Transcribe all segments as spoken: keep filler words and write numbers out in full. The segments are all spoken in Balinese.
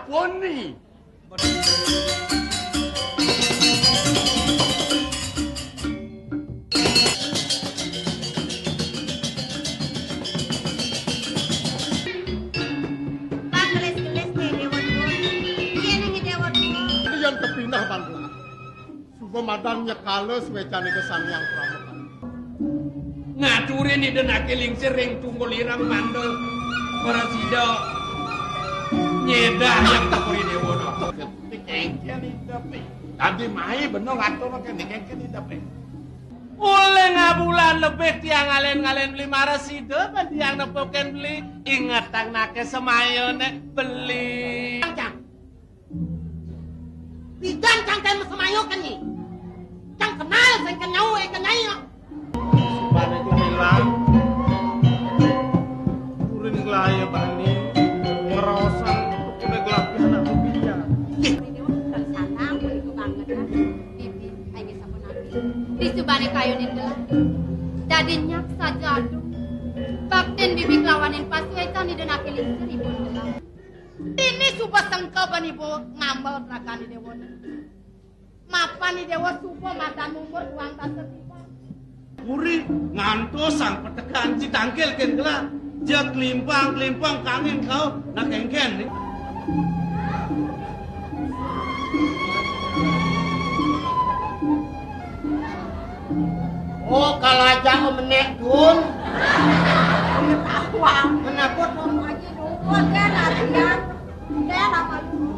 Poni. Panggelis-gelis ké Déwa Déwa. Yén ing Déwa Déwa. Yén kepinah, Bang. Suba madan nyekala suécané ka Sang Hyang Pramaka. Ngaturin Ida Naké Lingsir ring tunggul ireng mangda prasida nyédah yang tepuri déwa nata. Dikéngkén Ida, Pé. Dadi mai bena ngatur ké dikéngkén Ida, Pé. Olih ngabulan lebih tiang ngalen-ngalen beli marasida, kan tiang nepukin beli ingetang naké semayané beli. Pidan cangkem semayo keni. Cang kenal sing kenyau eh kenyai. Bane ku bilang, kuring gelaya bani ngerosan tukune gelapi anak bibia. Sanang kuwi banget kan. Bibi, ayo sampun ati. Disubane kayunin gelah. Dadi nyak saja aduh. Baktin bibi kelawanin pasuecan ida naki lingsir ibun gelah. Ini suba sengkeben ibu ngambel telakane dewane. Mapan ni dewa suba madan umur duang dasa tiga. Puri ngantos sang petekan citangkil ken gelah. Ja klimpang-klimpang kangin kau nak kengken ni. Oh, kalaja menek dun. Ketahuan. Kenapa dun? Haji dun, dia latihan. Dia lama dulu.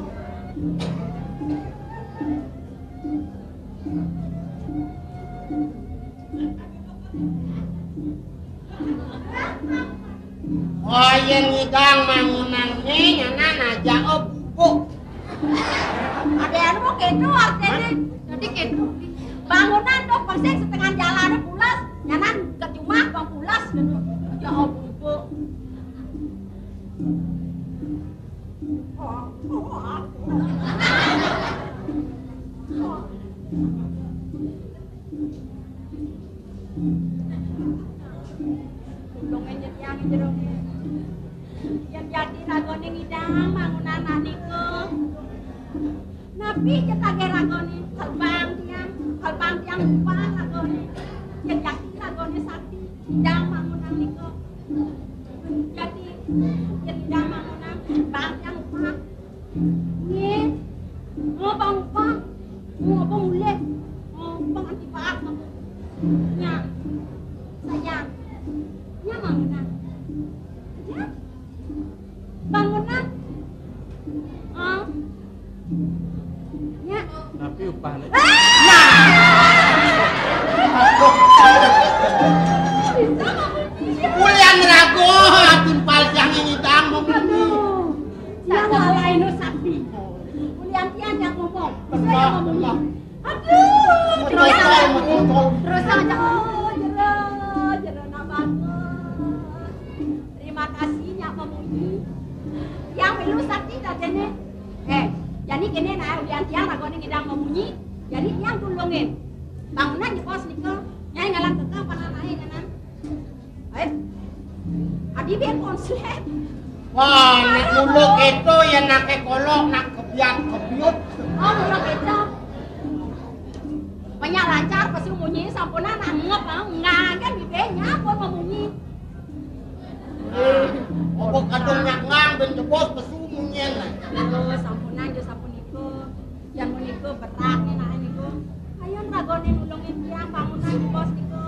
Oh, yen ngidang mangunan ne nyanan aja, oh, bubuk. Ada anu mau kedo artinya. Jadi kedo. Bangunan tuh persis setengah jalannya pulas, nyanan ke rumah bang pulas gitu. Ya, oh, bubuk. Tulunge nyediang jero. Yen jati ragane ngidang bangunan anika. Napi cetage ragane? Kalbang tiang, kalbang tiang upah ragane. Yen jati ragane sakti, ngidang bangunan nika. Jati, yen ngidang bangunan, kalbang tiang upah. Nggih. Ngapa, ngapa? Ngapa mulih? Ngapa nganti paak, ngapa? Nya. Sayang. Nya bangunan. Ya? Bangunan. Ah. Nya. Tapi upahnya. Ah! Nah. Ulian rago, atun paljang ini tang. Aduh. Yang lalai nu sakti. Ulian tian yang ngomong. Saya ngomong. Aduh, terus aja. Terus aja. Oh, jero, jero, nah, bagus. Terima kasih, Nyak Mamunyi. Yang milu sakti dadene. Eh, jani kene nah, ulian tiang ragone ngidang mamunyi. Jani tiang tulungin. Bangunan jebos nika. Nyai ngalang kekang pananahe nyanan. Eh, adi ben konslet. Wah, nek mulu keto ya nake kolok nak kebiat kebiut. Oh, mulu keto. Banyak lancar pesu munyi sampunan anggap ah, ngangen bibenya pun memunyi. Eh, apa kadung nyak ngang ben jebos pesu munyen. Aduh, sampunan jo sampun iku. Yang meniku beratnya nak niku. Ayo ragone nulungin tiang bangunan jebos niku.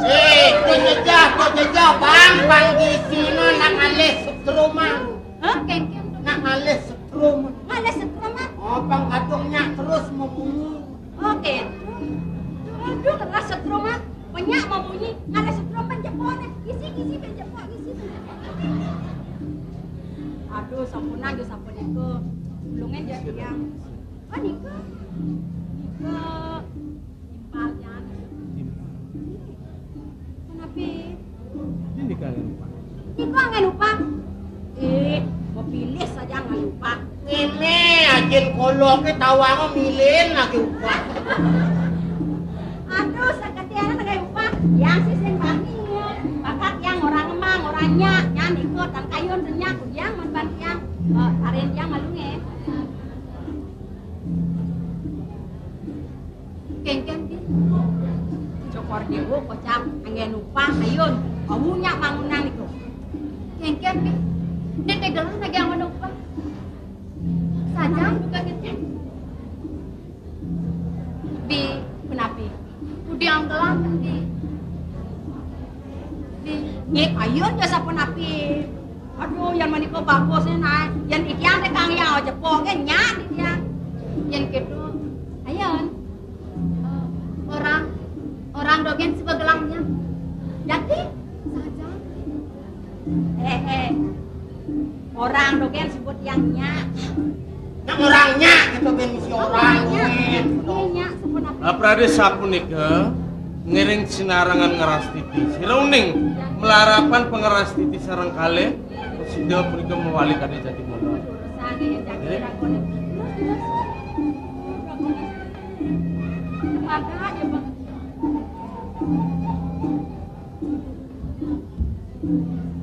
Eh, kok jejah, kok jejah, Bang, Bang di sini nak ngalih setrum, ah. Hah? Kengkeng. Nak ngalih setrum. Ngalih setrum, ah? Oh, Bang Gadungnya terus membunyi. Oh, gitu. Aduh, keras setrum, ah. Banyak membunyi. Ngalih setrum, penjepone. Isi, isi, penjepone, isi, penjepone. Aduh, sampunan, aduh, sampun itu. Ulungin dia tiang. Oh, nika. Nika. Timpal, Jan. Kenapa? Ini kan lupa. Nika nggak lupa. Eh, mau pilih saja nggak lupa. Ini ajin koloknya tawang milin lagi lupa. Aduh, seketian nggak lupa. Yang sih sing bani. Maka Iko tan kayun renyah kudiang man ban tiang. Eh, aren tiang malu nge. Kengken di. Cokor dewo kocak anggen upah ayun. Kau nyak bangunan itu. Kengken di. Ini tegelan lagi anggen upah. Saja bukan kengken. Bi, kenapi? Udiang gelang di. Di. Nge, ayun jasa penapi. Aduh, yan maniko bagus nih, nah. Yan ikian deh kang ya, aja poke nyan ikian. Yan gitu. Ayun. Eh, orang, orang dogen sebegelangnya. Jadi, saja. Eh, eh. Orang dogen sebut yang nyak. Nang orang nyak gitu ben misi orang dogen. Iya, nyak, sebut apa? Lah, Prade sapunika ngiring sinarengan ngerastiti. Sira uning melarapan pangerastiti sareng kalih, sida punika mawali kadya jati mula. Terus, terus. Maka aja, Bang.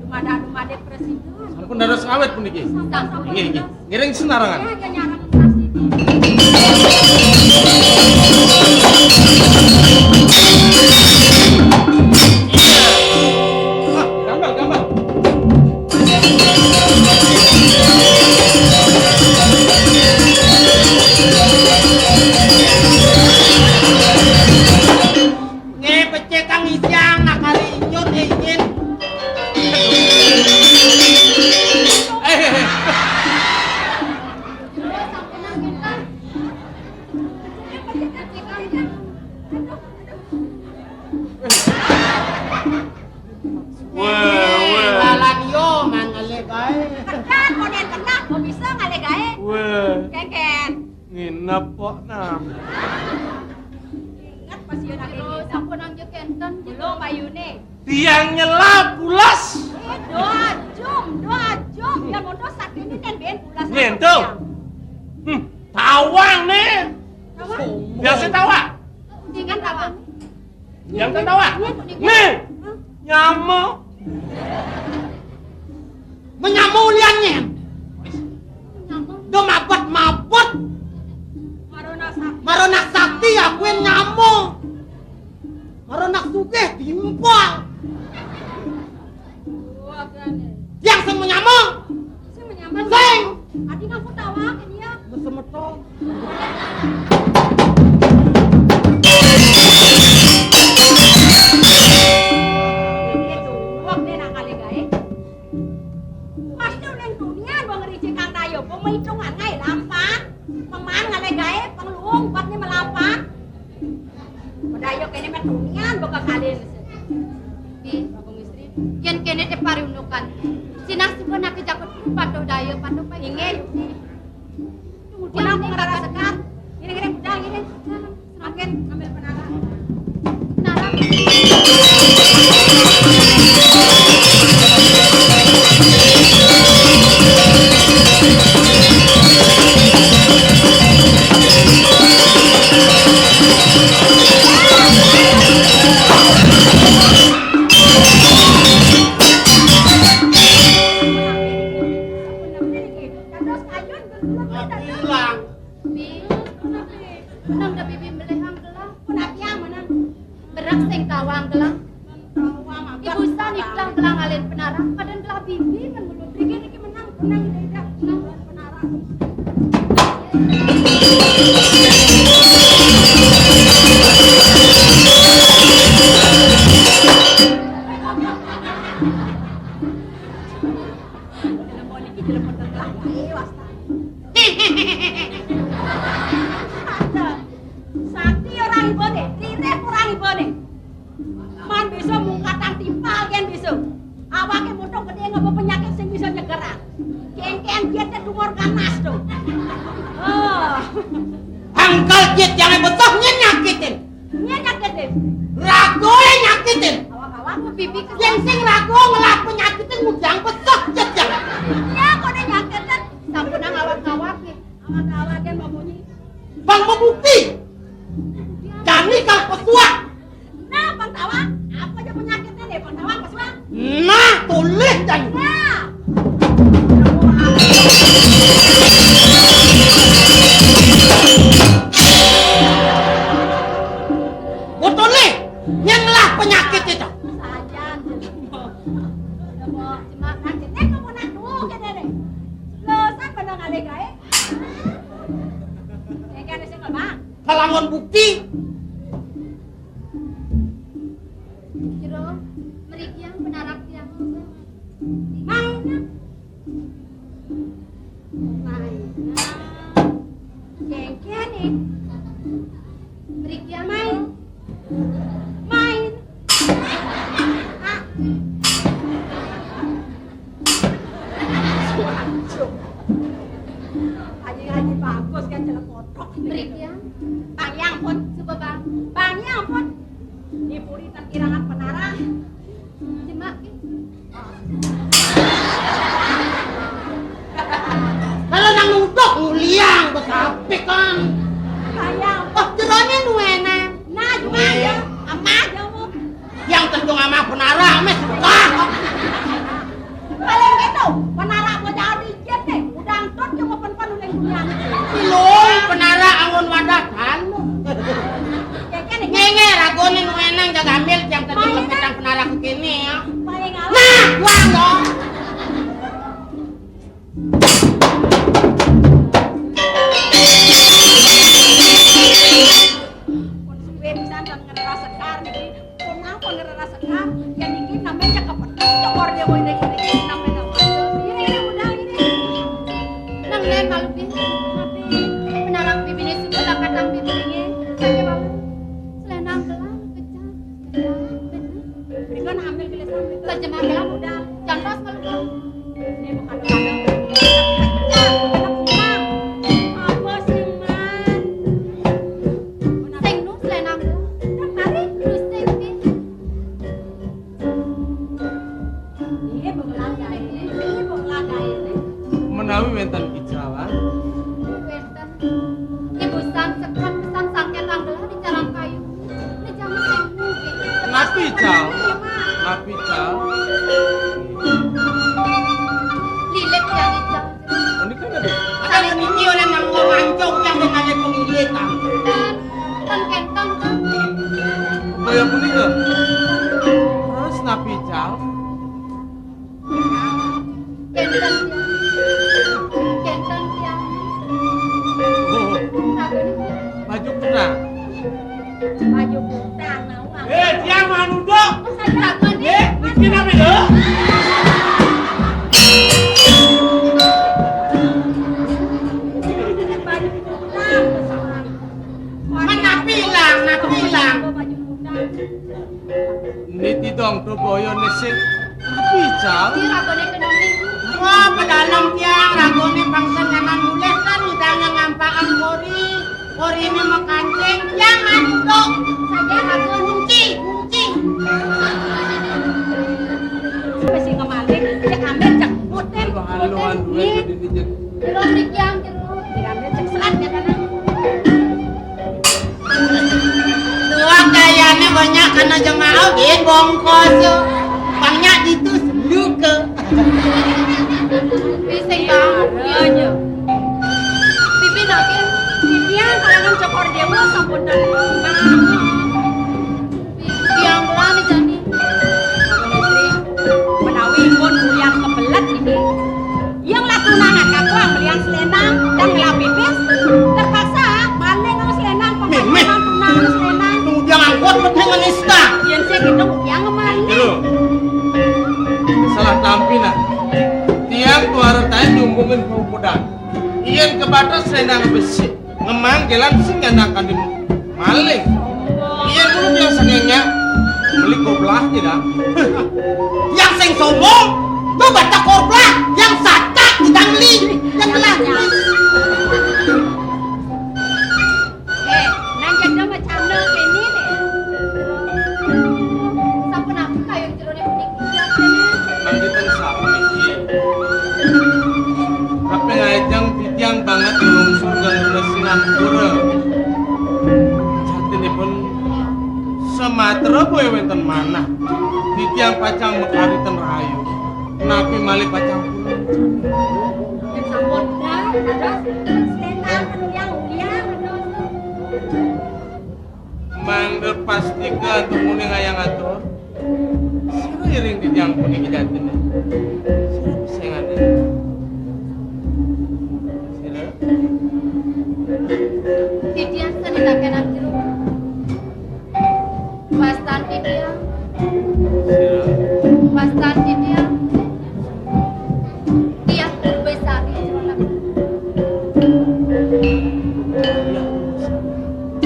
Dumadak-dumadik presiden. Sampun dados awet puniki. Sampun, sampun. Inggih, inggih. Ngiring sinarengan. Ya, ya, nyarang presiden. Ah, gampang, gampang. Nge, becik kang isiang, nak kari nyut izin. Eh, eh, eh. Weh, weh. Lalan yo, man ngalih gaé. Kedan, konen kedan, kok bisa ngalih gaé? Weh. Kengken. Nginep kok, nah. Ingat pas yo lagi nginep. Sampun nang jek enten. Belum, Bayune. Tiang nyelap pulas. Eh, doa jum, doa jum. Biar mondo sakit ini kan ben pulas. Nyentuh. Hmm, tawang nih. Tawang? Biasa tawang. Jangan tawang. Yang kan tawang. Nih, nyamuk. Menyamuk liannya. Udah mabet-mabet. Marona sakti. Marona sakti ya, gue nyamuk. Marona sugih timpal. Wah, berani. Yang sing menyamuk. Sing menyamuk. Sing. Adi ngaku tawa ke dia. Mesemeton. Wong dene nang kale gae. Pasti ulen dunia gua ngerici Kang Dayo. Gua maitungan ngae lapan. Pang maan ngale gae, pang luung buatne melapan. Kang Dayo kene met dunia gua kekalen. Pi, Bagong Istri. Yen kene te pariunukan. Sinah sipun ake jakut patuh Dayo, patuh pae. Inggih. Menang pengarah sekar. Gini, gini, budal, gini. Makin ambil penara. Penara. Terus ayun, pulang. Bi, menang da bibi melehang gelah. Punapi yang menang? Berak sing tawang gelah. Tawang, ibu sani gelah gelah ngalen penara, padan gelah bibi men mulut. Riki, riki menang, menang, ida, ida. Menang penara. Telepon iki, telepon tetelah wae, wasta. Sakti ora ibone, tirep ora ibone. Man bisa mungkatan timpal yen bisa. Awake mutung gedhe ngapa penyakit sing bisa nyegeran. Kengken dia te tumor ganas to. Oh. Angkal jit jangan betuh nyen nyakitin. Nyen nyakitin. Ragoe nyakitin. Awak-awak pipi ke. Yen sing rago ngelah penyakitin ngundang betuh jit jangan. Ya kok nyakitin. Sampun nang awak-awak ya. Awak-awak yang mau bunyi. Bang mau bukti. Jani kal pesuah. Nah, Bang Tawang, apa aja penyakitnya nih, Bang Tawang, pesuah? Nah, tulis jani. Nah, Lamun bukti. Jero, mriki yang penarak tiang. Main. Main. Kengkene. Mriki yang main. Main. Ah. Haji-haji bagus kan, celek kotok. Mriki yang. Bang, ya ampun. Coba, Bang. Bang, ya ampun. Dipuri tan kirangan penarang. Jemak, ki. Kalau nang nuduk nguliang, besapik kan. Bang, ya ampun. Oh, jerone nuwene. Nah, juga aja. Amah, ya ampun. Yang tentu amah penarang, meh. Ah. Paling gitu, penarang mau jauh dikit nih. Udah antut cuma pen-pen uling dunia. Lho, penarang anggon wadah tanu. Ya, kan, ya. Ngenge, ragone nuwene jaga ambil yang tentu. Main, petang penarang kene ya. Paling alas. Nah, wah, no. Pun suwe pisan kan ngerasa sekar niki. Pun nang pun ngerasa sekar. Ya niki namanya cakep. Cokor dia boy dek ini namanya nama. Ini, ini udah ini. Nang nen malu pi. Tapi penarang bibine suka tak katang bibine. Saya malu. Selenang gelang kecang. Kecang bener. Berikan ambil gelas ambil. Terjemah gelang udah. Jangan pas malu. Ini bukan orang. Apa sih, Man? Sing nu selenang. Kan mari. Terus sing pi. Iya, bengkelagain. Iya, bengkelagain. Menawi wenten icalan. Wenten. Ibu san sekan pesan sangket anggelah di carang kayu. Ini jamu sing mungkin. Napi, Cal? Napi, Cal? Lilit ya, Cal. Ini kan ada. Ada niki oleh nang wong ancung yang dengan pengilit, ah. Dan, dan kentang, kan? Kaya punika. Terus napi, Cal? Kenten tiang. Kenten tiang. Oh. Ragone tiang. Baju kena. Baju kena, nawang. Eh, tiang manuduk. Ragone. Eh, miskin apa ya? Baju kena, nawang. Menapi ilang, napi ilang. Baju kena. Niti dong to boyo nesing. Tapi, Cal. Di ragone kena niku. Wah, pedalem tiang, ragone bangsa nyaman mulih kan, idang ngampakan kori. Korine mekancing, tiang anu to. Saja ragone. Kunci, kunci. Wis ngemalik, cek ambil, cek putin, putin. Halo, halo, halo, halo, halo. Jero mriki yang jero. Diambil cek selat ya, kan? Dua kayane banyak kana jemaah, gin bongkos yo. Banyak ditu seluke. Bisa ya. Iya, iya. Pipi lagi. Pipian kalangan cokor dewa sampun dan. Tiang kelani jani. Menawi pun yang kebelet ini. Yang lah tunangan aku yang belian selendang dan ngelah pipis. Terpaksa maling sama selendang, pemain tunangan selendang. Tunggu dia ngangkut, penting menista. Yang saya gitu, yang kemarin. Salah tampi, nak. Tiang tuara tae nyumbungin perupudan. Yen kebatas selendang besi. Ngemang gelan sing ngandakaning maling. Yen dulu yang sengenya, beli koblah tidak. Yang sing sombong, lu baca koblah, yang satak tidak beli, yang gelan. Eh, nang janda macam no kene ne. Sampun aku kayu jerone puniki. Nang dinten sapuniki. Kaping ajeng titiang banget nglungsur geng resinan pura. Jatinipun samatra boya wenten manah. Titiang pacang mekari ten rahayu. Napi malih pacang purun. Sampun dah, dados selendang anu yang ulian, dados. Mangda pastika antuk muni ngayang atur. Sira iring titiang puniki jatine. Sira pesengane. Sira. Titiang sane Sakenan jero. Wastan titiang. Sira. Wastan titiang. Diah Purbasari jero.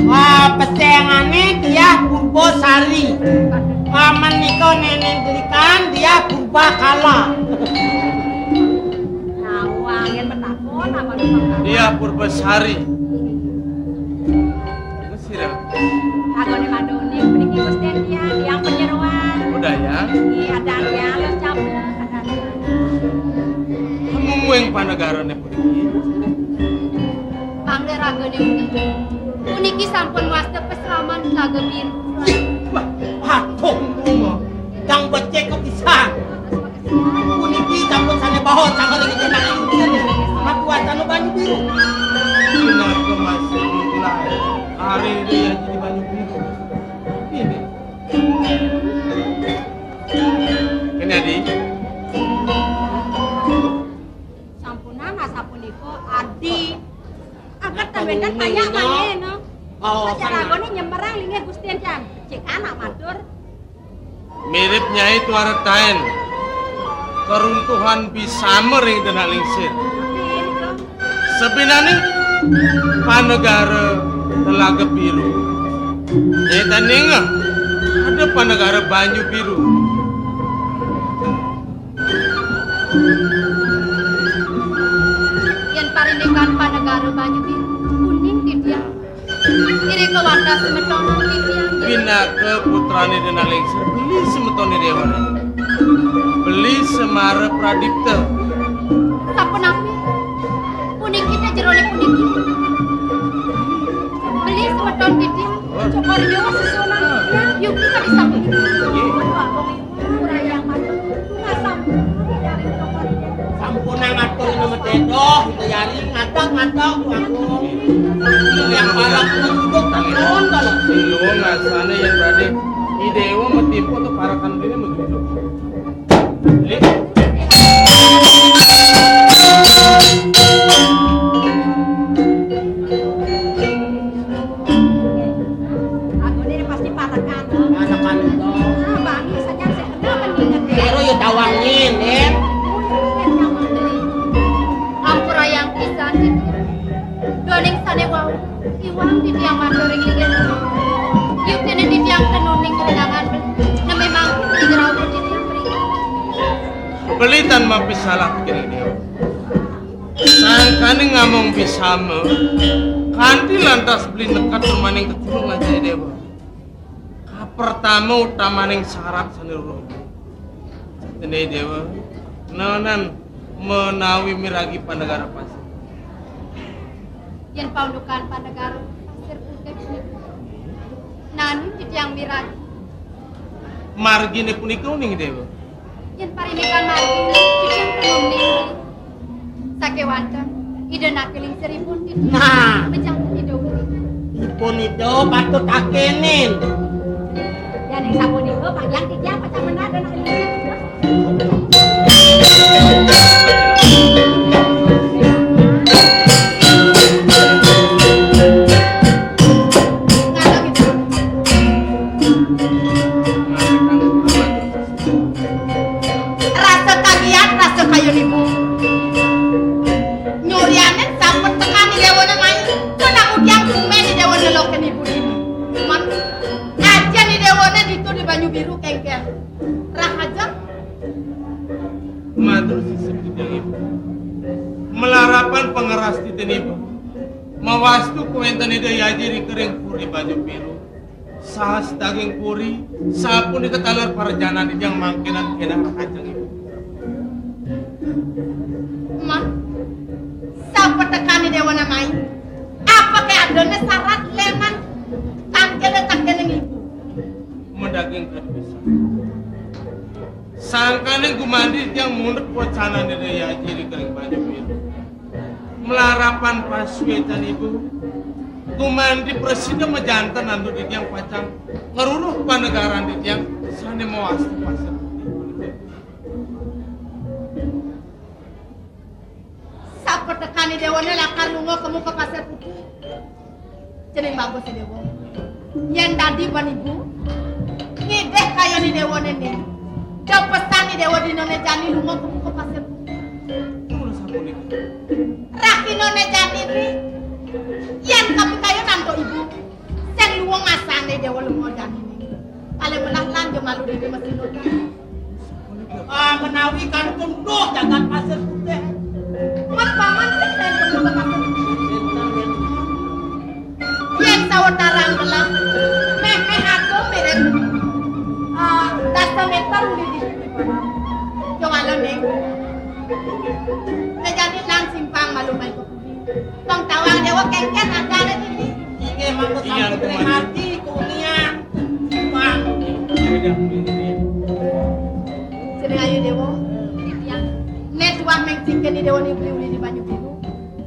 Wah, pesengane Diah Purbasari. Paman nika neneng delikan Diah Purbakala. Tahu angin betakon apa numpang. Diah Purbasari. Sira. Ragane madone mriki Gusti Tiang, tiang penyeroan. Budaya. Nggih, adane alus caplek, adane. Mungguing panegarane puniki. Mangda ragane puniki. Puniki sampun wasta pasraman Telaga Biru. Wah, aduh, Mbok. Yang becik kepisan. Puniki sampun sane bawa sangar ing jeneng ing sini. Matuwatana Banyu Biru. Pinaka masih mulai. Hari ini yang jadi Banyu Biru. Ini. Ini, Adi. Sampunan asapunika, Adi. Angkat ten wenten tanya mangke, no. Oh, saja ragone nyemerang linggih Gusti Tiang. Cek anak matur. Mirip Nyai tuaretaen keruntuhan bisama ring Denak Lingsir. Sabinaning panegara Telaga Biru. Nyai tan ningeh ada panegara Banyu Biru. Yen parindikan panegara Banyu Biru, uning titiang. Irika wantah semetonan titiang. Pinaka putrane Denak Lingsir, beli semetone dewana. Beli Semara Pradipta. Sapunapi? Puniki te jerone puniki. Beli semeton titiang. Cokor dewa sesuunan titiang. Yuki kadi sampun. Nggih. Sampunang atur nama cedoh, kita yari ngadak-ngadak, aku. Yang balak duduk, tak nonton. Sing luwung ngrasane yen badhe I Dewa matimpa untuk parekan dene majujuk. Lip. Agone pasti parekan, no? Parekan, no. Ah, bagi saja sing kena mendingan. Karo ya tawangin, ya. Ampurayang pisan, Dinda. Duaning sane wau, iwang titiang matur ring linggih. Yuktine titiang tenuning rinangan. Neme mangkin ing rauh titiang mriki. Beli tan mapisalah pikiring Dewa. Sangkane ngamong bisama, kanthi lantas beli neked remaning kekulungan Jaya Dewa. Kapertama utamaning syarat sane ruruh. Dene Dewa, nenan menawi miragi panegara pasir. Yen paundukan panegara pasir putih punika, nani titiang miragi. Margine punika uning Dewa. Yen parindikan margi, titiang perlu mending. Sakewanten, Ida Nake Lingsir ipun titiang. Nah. Pejanten Ida uling. Ipun Ida patut akenin. Yen ing sapunika, pagian titiang pacang menah Ida Nake Lingsir. Ngalami. Rasa kagiat, rasa kayun ibu. Nyurianin sampun tekani dewana mai. Kena udiang kumen di dewana loken ibu ini. Man, aja ni dewana ditu di Banyu Biru kengken. Rahaja. Matur sisip titiang ibu. Melarapan pangeras titiang ibu. Mawastu kuwenten Ida Yaji ri kering puri Banyu Biru. Saha sadaging puri, sapunika taler parjanan titiang mangkenan kenang rakanjeng ibu. Man, sapetekane dewana mai. Apake adane sarat leman kangkene takene ibu? Medaging kadi bisa. Sangkane gumandi titiang mundut wacanane Ida Yaji ri kering Banyu Biru. Melarapan pasuecan ibu, gumandi prasida majanten antuk titiang pacang ngruruh panegaran titiang sane mawastu Pasir Putih. Sapetekane dewana lakar lunga kemu ka Pasir Putih. Jeneng bagus, Déwa. Yén dadi ban ibu, ngidih kayun Déwa néné. Da pesan Déwa dinané jani lunga ka buka pasir. Rakinané jani né, yén kapikayun antuk ibu, sing luung asané Déwa lunga jani né. Kalih melah lan ja malu dini mesti nutup. Ah, menawi kantun duh jagat Pasir Putih. Mas Paman sing ten pembuka pasir. Yén sawetara melah, méh-méh agung mirip, ah, dasa méter uli di. Yo alon, Ning. Jajani lan simpang malu main. Wong tawang Déwa kéngkén adané dini. Inggih, mangga. Iya, sampun Ratu Mani. Ring ati, kuniang. Simpang. Jeneng ayu Déwa. Titiang. Né tuah meng cingkén I Déwa ni beli uli di banyu biru.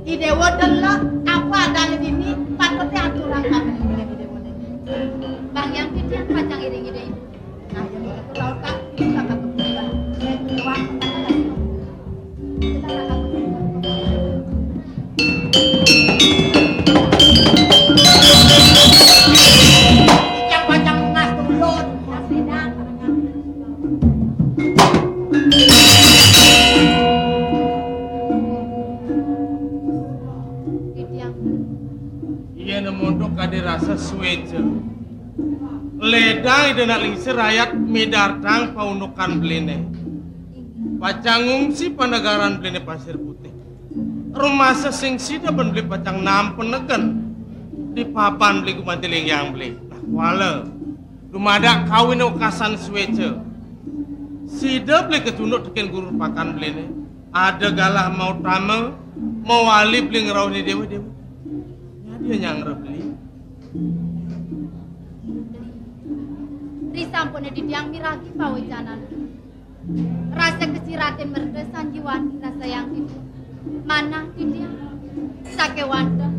I Déwa delok apa adané dini, patuté aturang kabéh I Déwa né. Bang Yang Titiang pacang iring Ida Ibu. Yén montok kadi rasa suéca. Lédang Ida Anak Lingsir rayat midartang paundukan beliné. Pacang ngungsi panegaran beliné Pasir Putih. Rumasa sing sida ben beli pacang nampenegen di papan beli gumanti linggihang beli. Nah, kuala. Dumadak kawin wekasan suéca. Sida beli katunduk tekén guru pakan beliné. Ada galah mautama, mawali beli ngrauhin déwa-déwa. Nyadi nyangra beli. Risampuné titiang miragi pawecanan. Rasa kasiratin merta sanjiwani rasa yang titiang. Manah titiang. Sakéwanten.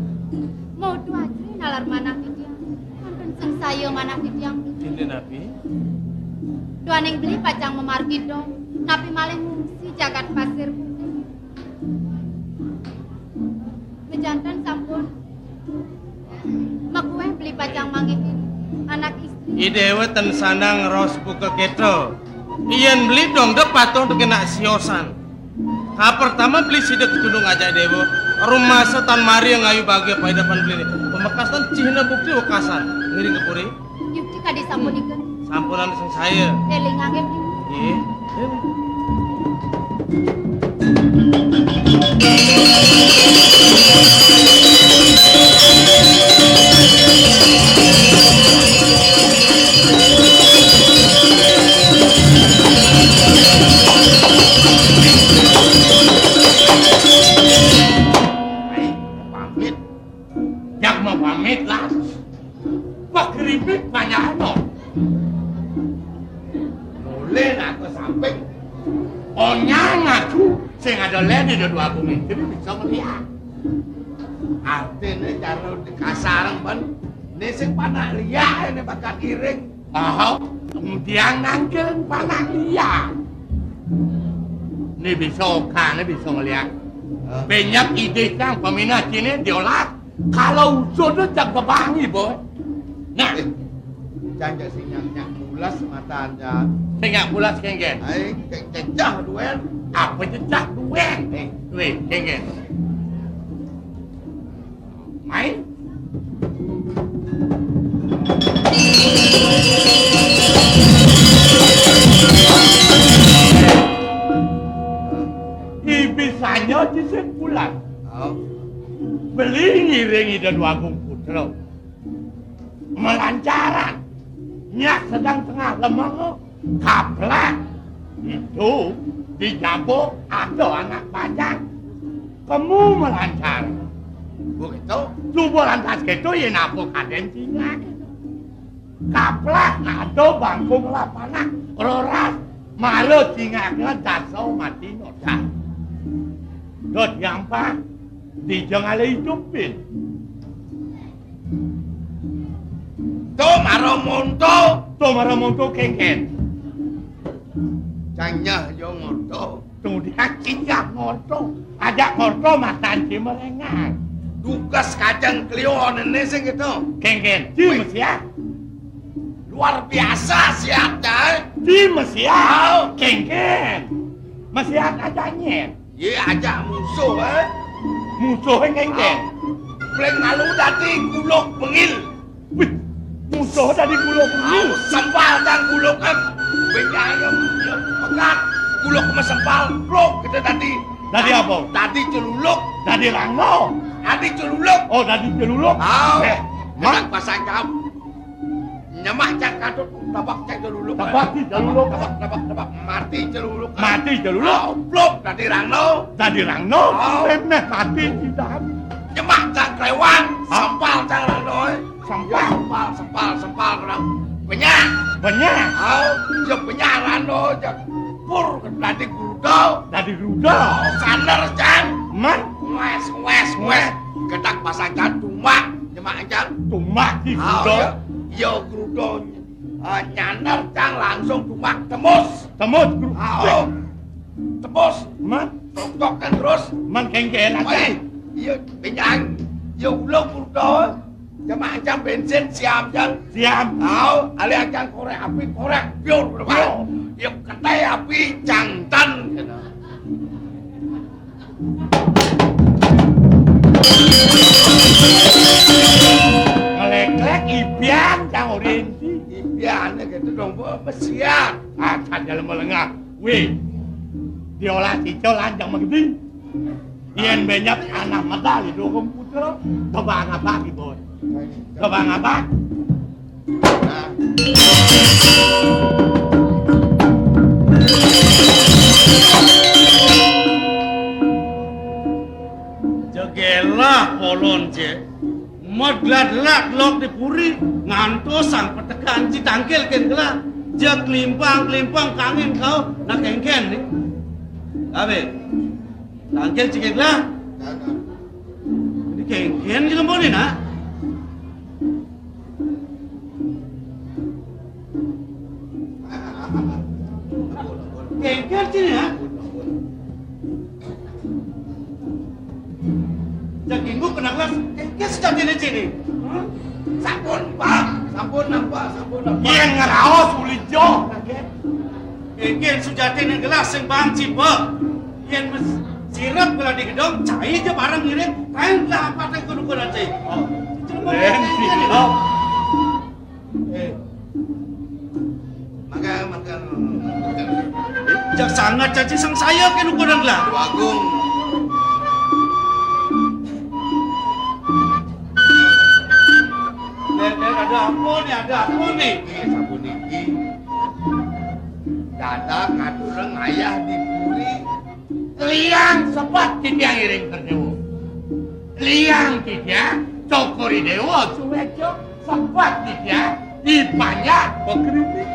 Modo ajri nalar manah titiang. Wonten sengsaya manah titiang. Dinten napi? Duaning beli pacang mamargi dong, napi malih ngungsi jagat Pasir Putih. Méjanten sampun makuéh beli pacang manggihin anak istri. I Déwa ten sandang raos buka kéto. Yén beli dong da patuh tekén nak siosan. Kapertama beli sida katunduk ngajak Déwa. Rumasa tan mari ngayu bagia paidapan beli né. Pamekasné cihna bukti wekasan. Ngiring ka puri. Yukti kadi sapunika. Sampunang sengsaya. Élingang, Ibu. Nggih. Ayo, pamit. Jak mau pamit lah. Wah, keripik banyak no. Mulai nak ke samping. Onyang aku sing ada lé di dua bumi. Jadi bisa melihat. Artinya cara dikasarang ben. Ini sing panak liak ini bakal iring. Aha, kemudian nangkil panak liak. Ini bisa kan, ini bisa melihat. Banyak ide yang peminat ini diolah. Kalau usul tu jak bebangi, boy. Nah. Eh, jangan sing nyak-nyak mulas matan ya. Sing nyak mulas kengken. Ai, ke-, cecah duen. Apa cecah duen? Eh. Weh, kengken. Mai. Ibisanya di sebulan. Oh. Beli ngiring Ida Dwagung Putra. Melancaran. Nyak sedang tengah lemah, kaplak. Itu di jabuk ada anak bajang. Kamu melancar. Begitu? Coba lantas gitu, ya napa kaden tinggal. Kaplak ada bangkung lapanah roras. Mara cingakna dasa mati nodah. Dot yampah, dija ngalih idupin. To mara monto. To mara monto kengken. Canyah yo ngorto. Kemudian cingak ngorto. Ajak ngorto matan cimerengan. Tugas kajeng kliwonene sing gitu. Kengken. Di Wih. Mesiat. Luar biasa siatnya, eh. Di Mesiat. Au. Kengken. Mesiat aja nyen. Ye aja musuh, eh. Musuh kengken. Au. Paling malu dadi guluk bengil. Wih, musuh dadi guluk bengil. Au, sempal dan guluk, eh. Benyayem, ya, pegat. Guluk mesempal, pluk, gitu tadi. Dadi apa? Dadi celuluk. Dadi rangno. Dadi celuluk. Oh, dadi celuluk. Au. Eh, Mak. Enak bahasa jam. Nyemak cang kadut, tabak cang celuluk. Tabak di celuluk. Tabak, tabak, tabak. Mati celuluk. Mati celuluk. Au, pluk, dadi rangno. Dadi rangno. Au. Memeh mati di dalam. Nyemak cang klewan, au. Sempal cang rangno, eh. Sempal. Sempal, sempal, sempal, rangno. Banyak. Banyak. Au, ya banyak rangno, ya. Pur, dadi grudo. Dadi grudo. Au, saner, cang. Man. Wes, wes, wes. Gedak bahasa cang tumak, nyemak cang. Tumak di au, grudo. Ya, ya grudo. Ah, nyaner cang langsung tumak temus. Temus, gru-, ah, oh. Temus. Man. Tok-tok kan terus. Man kengken aja. Woi, iya, kenyang. Ya ulo grudo. Cuma aja bensin siam cang. Siam. Au, alih aja korek api, korek biur, biur. Ya kete api jantan gitu. Ngeleklek ibian cang ora endi. Ibiane gitu dong, Bu. Mesiat. Ah, candal melengah. Wih. Diolah cicil lanjang megedi. Yen benyap anak medal itu komputer. Coba ngapa gitu. Coba ngapa? Jegelah polon, Cek. Medlat-lat lok di puri, ngantos sang petekan ci tangkil ken gelah. Jeg klimpang-klimpang kangen kau, nak kengken nih. Abe, tangkil ci gelah. Ini kengken ci lemboni, nak. Kengken ci nih, nak. Dagingmu kena gelas, engke sejatine cini. Sampun, Pak. Sampun napa? Sampun napa? Yen ngraos uli jo. Engke sejatine gelas sing bang cibek. Yen mes sirep gelas di gedong, cai aja bareng ngiring. Kain lah apa teh kudu-kudu cai. Oh. Yen sirep. Eh. Mangga, mangga. Jak sangat caci sang saya ke nukudan lah. Agung. Dek, dek, ada apa nih? Ada apa nih? Ini sabun iki. Dadak ngaturang ayah di puri. Liang sepat titiang iring kerdewa. Liang titiang cokori dewa suwejo sepat titiang dipanjak pekritik.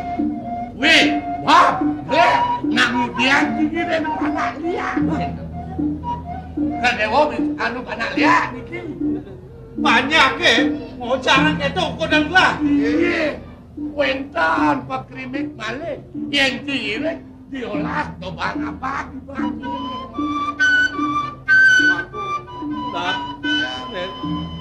Wih, wah, bleh, ngamudian tinggi dan anak liang. Kerdewa bis-, anu anak liang niki. Banyak, eh, mau jarang ketok kodang lah. Iya, wenten pekrimik malih. Yang diiring diolah to bang apa dibagi. Lah,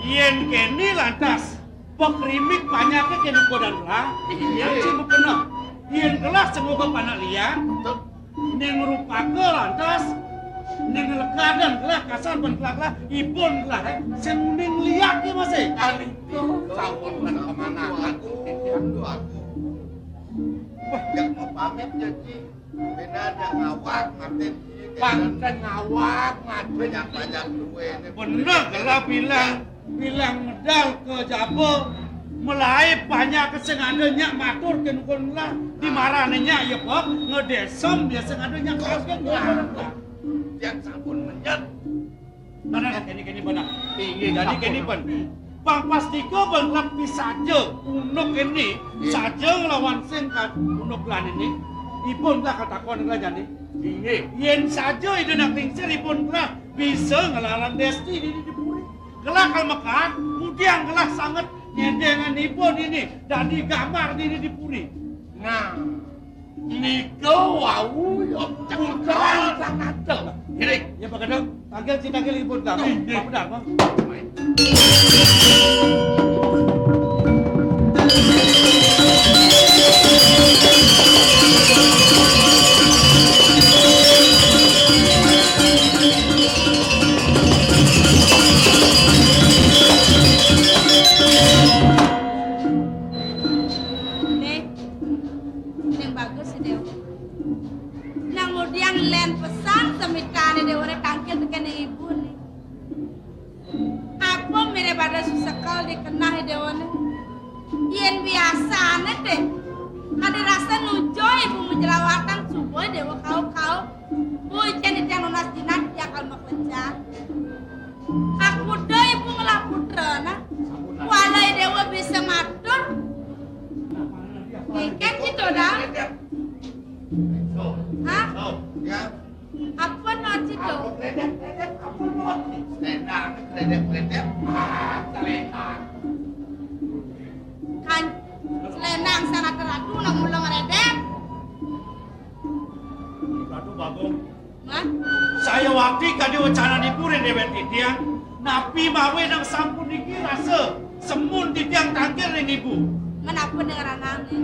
yen kene lantas pekrimik panyake kene kodan lah, iya. Yang sing mukena. Yen gelah semoga panak liang, ning rupaka lantas, ning lekadan gelah kasar ben gelah, gelah, ipun gelah, eh, sing ning liak ya masih. Kali itu, sampun kemana aku, aku. Wah, yang mau pamit jadi. Bena ada ngawak, ngaten. Pangken ngawak, ngaten. Banyak-banyak duwe. Bener, kalau bilang, bilang medal ke jaba, mulai banyak sing ada nyak matur ke nukun lah. Di marane nyak, ya, Pak, ngedesem, biasa ada nyak matur ke nukun lah. Yang sampun menyet. Nah, nah, nah, kene, kene, bener. Inggih, jadi kene, ben. Bang pastika bang lepi saja unuk kene, iya, saja nglawan sing ka-, unuk lan ini. Ipun lah katakon lah jani. Inggih. Yen saja Ida nak lingsir ipun lah bisa ngelawan Desti di, di puri. Gelah kal mekat, mudiang gelah sanget nyendengan ipun ini, dadi gambar ini di puri. Nah. Nika wau ya puteran sang adel. Ngiring. Ya, Pak Gedeng. Tangkil, si tangkil ibu, Bang. Nggih, nggih. Pak Pedar, Bang. Ning, ning bagus, Déwa. Nang ngudiang lén pesan semitane Déwa né tangkil tekén ibu né. Apa mirip ada susekel di kenah Déwa né. Yén biasane té, ada rasa nujo ibu majelawatan suba Déwa kaup-kaup. Boy, jani tiang nunas jinak, tiang kal maklecan. Aku dé ibu ngelah putra, nah. Walai Déwa bisa matur. Ngéngkén gitu dah. Hah? Apa no gitu? Apa kredit, kredit, apa no? Selendang, kredit, kredit. Ah, selendang. Kan selendang sana teratu nang mula ngeredep. Ratu Bagong. Hah? Saya wakti kadi wacana niku ring déwék titiang, napi mawi nang sampun niki rasa semun titiang tangkil ring ibu. Menapa dengan anaknya?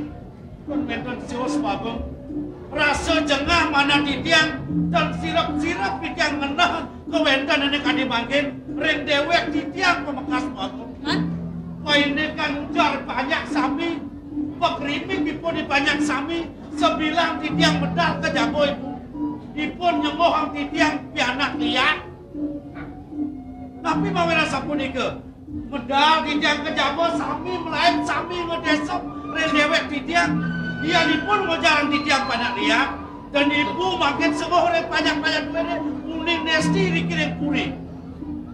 Pun wénten sios Bagong. Rasa jengah manah titiang, tan sirep-sirep titiang ngenah kawéntenané kadi mangkin ring déwék titiang pamekas Bagong. Hah? Painé kan ujar panyak sami, pakrimik ipun di panyak sami, sabilang titiang medal ka jaba ibu. Ipun nyemohang titiang pianak liak. Napi mawinan sapunika? Medal titiang ka jaba sami malaib sami ngadesep ring déwék titiang. Yan ipun ngojarang titiang panyak liak. Dan ibu mangkin semoh ring panyak-panyak duéné uning Nesti riki ring puri.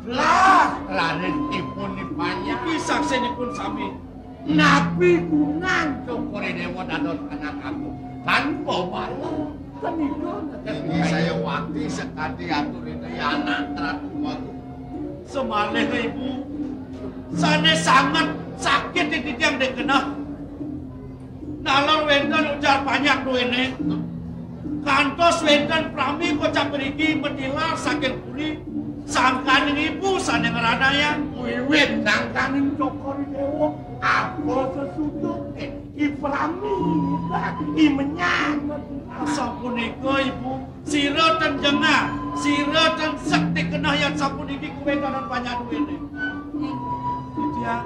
Jelas raris ipun di panyak. Iki saksinipun sami. Napi gunan Cokor I Déwa dados anak aku? Tanpa bala. Kenika ini saya wakti sekadi atur Ida anak Ratu Wagung. Semalih ibu, sané sanget sakit di titiang di keneh. Nalar wénten ujar panyak duéné. Kantos wénten prami kocap mriki matilar saking puri, sangkaning ibu sané ngranayang. Wiwit sangkaning Cokor I Déwa, apa sesuduté, I Prami, I Menyan. Sapunika, Ibu, sira ten jengah, sira ten sekti keneh yan sapuniki kawéntenan panyak duéné. Titiang.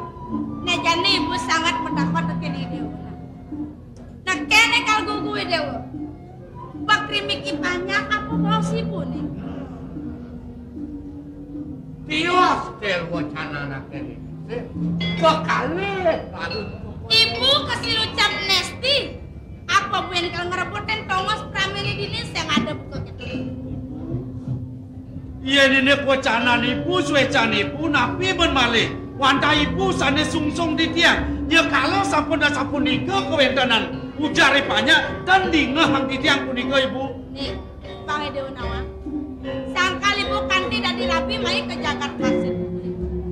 Nah, jani ibu sanget matakon tekén I Déwa. Nah, kéné kal gugu I Déwa. Bakrimik I Panyak apa baos ibu né? Tios tel wacana anak ini. Kekalih. Ibu kesilu cap Nesti. Apa buin kal ngrebutin tongos praminé dini sing ada buka gitu. Yén dini kwecanan ibu, suécan ibu, napi men malih? Wantah ibu sané sungsung titiang. Ya kala sampun sapunika kawéntenan ujar I Panyak, ten dingehang titiang punika, Ibu. Nih, Bang Ede Nawang. Sangkal ibu kanti dadi rabi mai ka jagat Pasir.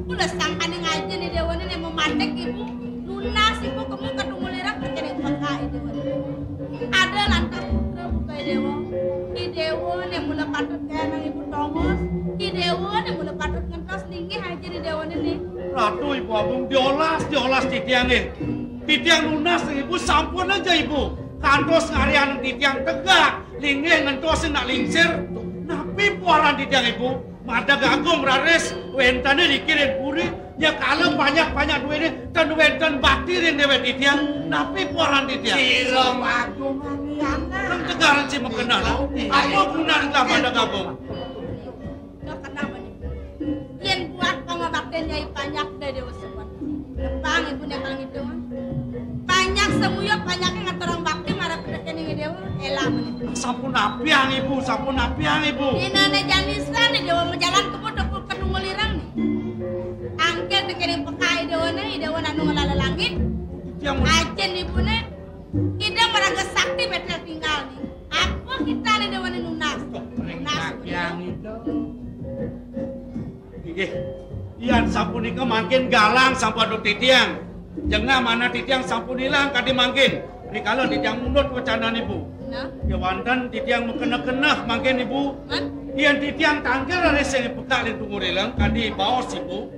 Kula sangkaning ajin I Déwa né mematik ibu. Nunas ibu kemu ka tunggul ireng tekén ing peka I Déwa. Ada lantas putra buka I Déwa. I Déwa né mula patut gaénang ibu tongos. I Déwa né mula patut ngentos linggih ajin I Déwa né. Ratu Ibu Agung diolas, diolas titiang nggih. Titiang nunas ibu sampun aja ibu. Kantos ngarian titiang tegak, linggih ngentos nak lingsir. Napi puaran titiang ibu? Madeg agung raris, wéntené riki ring puri, ya kala panyak-panyak duéné, ten wénten bakti ring déwék titiang, napi puaran titiang? Sira agung aniana. Nang tegaran si makeneh, apa gunan telah madeg agung? Kenapa nih? Yén buat pangabaktin Nyai Panyak Déwa Sepat. Tepang ibu né kang itu. Panyak semuyup, panyaké ngaturang bakti marang Pedhéné Déwa, élah. Sampun apiang ibu, sampun apiang ibu. Dinané janisan né Déwa majalan kebut aku kedungul ireng né. Angkil tekén peka I Déwa né, I Déwa anu ngelala langit. Ajin ibu né, Ida maraga sakti betel tinggal né. Apa kita né Déwa né nunas? Nunas. Inggih. Yan sapunika mangkin galang sampun antuk titiang. Jengah manah titiang sampun ilang kadi mangkin. Rikala titiang mundut wecanan ibu. Nah. Kéwanten titiang makeneh-keneh mangkin ibu. Hah? Yan titiang tangkil raris sing pekak ring tunggul ireng kadi baos ibu.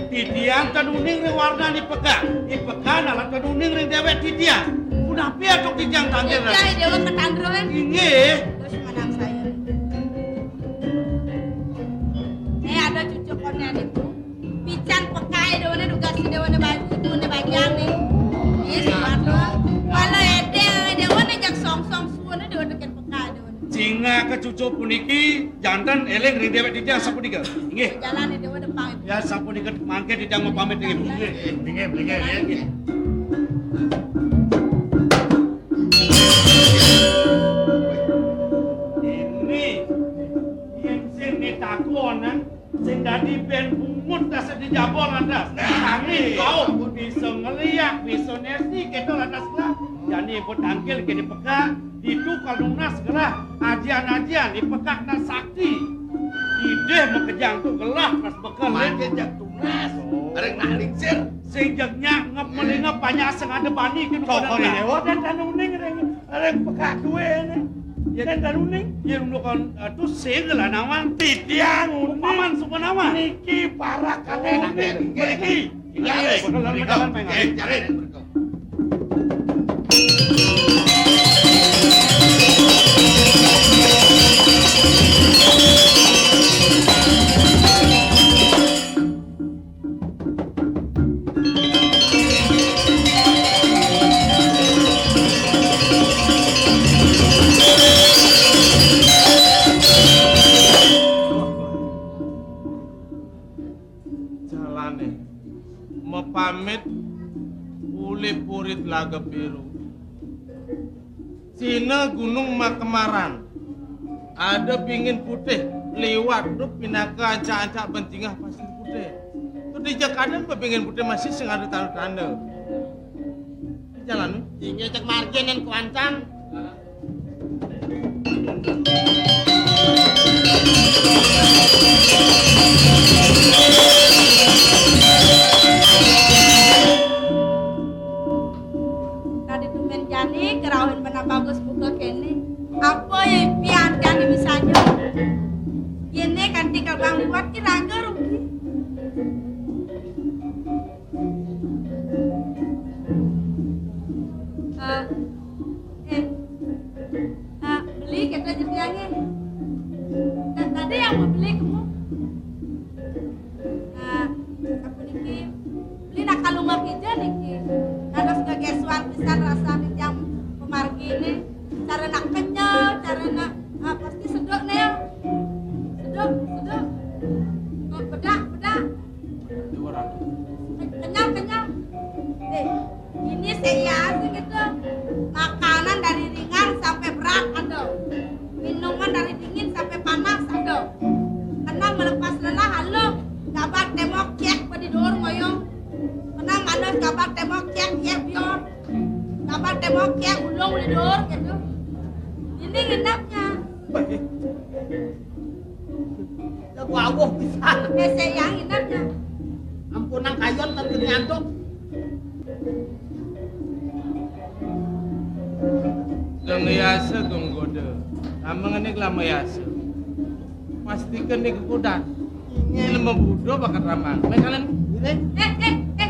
Titiang ten uning ring warnan i pekak. I pekak nalar ten uning ring dewek titiang. Punapi antuk titiang tangkil, Raden? Titiang i dewa ketandroan. Inggih. Terus manam saya. Eh, ada cucuk konen itu. Pican pekak i dewane dugas i dewane baju, i dewane bajang nih. Iya, sih, Pak. Kalau edeng, dewane jak songsong suwene dewa teken pekak i dewane. Singaka cucuk puniki janten eling ring dewek titiang sapunika. Inggih. Jalan i dewa depang. Ya, sapunika mangke titiang mapamit inggih. Inggih, inggih, inggih, inggih. Ini yen sing nitakonan, sing dadi ben bungut tas di jaba lantas. Angin laut bisa ngeliak, bisa nesi, kita lantas lah. Jani ibu tangkil kene pekak, ditu kalau nunas gelah, ajian-ajian, di pekak nas sakti. Idih makejang tu gelah, nas bekel, ya. Makin jak tunas, areng nak lingsir. Sing jeg nyak ngep melingep banyak sing ada bani kene. Sok pada kali lah. Lewat dan tanuning ring, ring pekak duwe ne. Ya, dan tanuning. Ya, undukan, eh, tu sing lah nawang. Titiang uning. Paman suka nawang. Niki parak kali. Niki. Iya, iya. Betul, betul, betul. Eh, cari. Jalane mapamit uli puri Tlaga Biru. Sina Gunung Makemaran. Ada bingin putih liwat tu pinaka ancak-ancak bentingah pasir putih. Tu di jakadan bebingin putih masih sing ada tanda-tanda. Jalan. Inggih cek margin yang kuancang. Tadi tumben jani kerauhin benar bagus buka kene. Apa ya impian jani misalnya? Ini kan tinggal bang liwat kira-kira rugi. Eh, eh, eh, beli kita jadiannya. Dan tadi yang mau beli kamu. Eh, aku niki beli nak kalung kija niki. Terus kegesuan pisan rasa nih yang pemargi ini. Cara nak kenyal, cara nak, ah, pasti sedok nih ya. Sedok, sedok. Kok bedak, bedak. Kenyang, kenyang. Eh, ini saya sih gitu. Makanan dari ringan sampai berat ada. Minuman dari dingin sampai panas ada. Kena melepas lelah, halo. Gabat temok cek bedi dor ngoyong. Kena malas gabat temok cek, ya biar. Gabat temok cek, ulung bedi dor gitu. Ini nginapnya. Jago awuh pisan. Hese yang inapnya. Ampunang kayon ten kene antuk. Geng yasa, geng goda. Lama ngene lama yasa. Pasti kene kekudan. Ini lama budo bakat ramang. Mekalan ini. Eh, eh,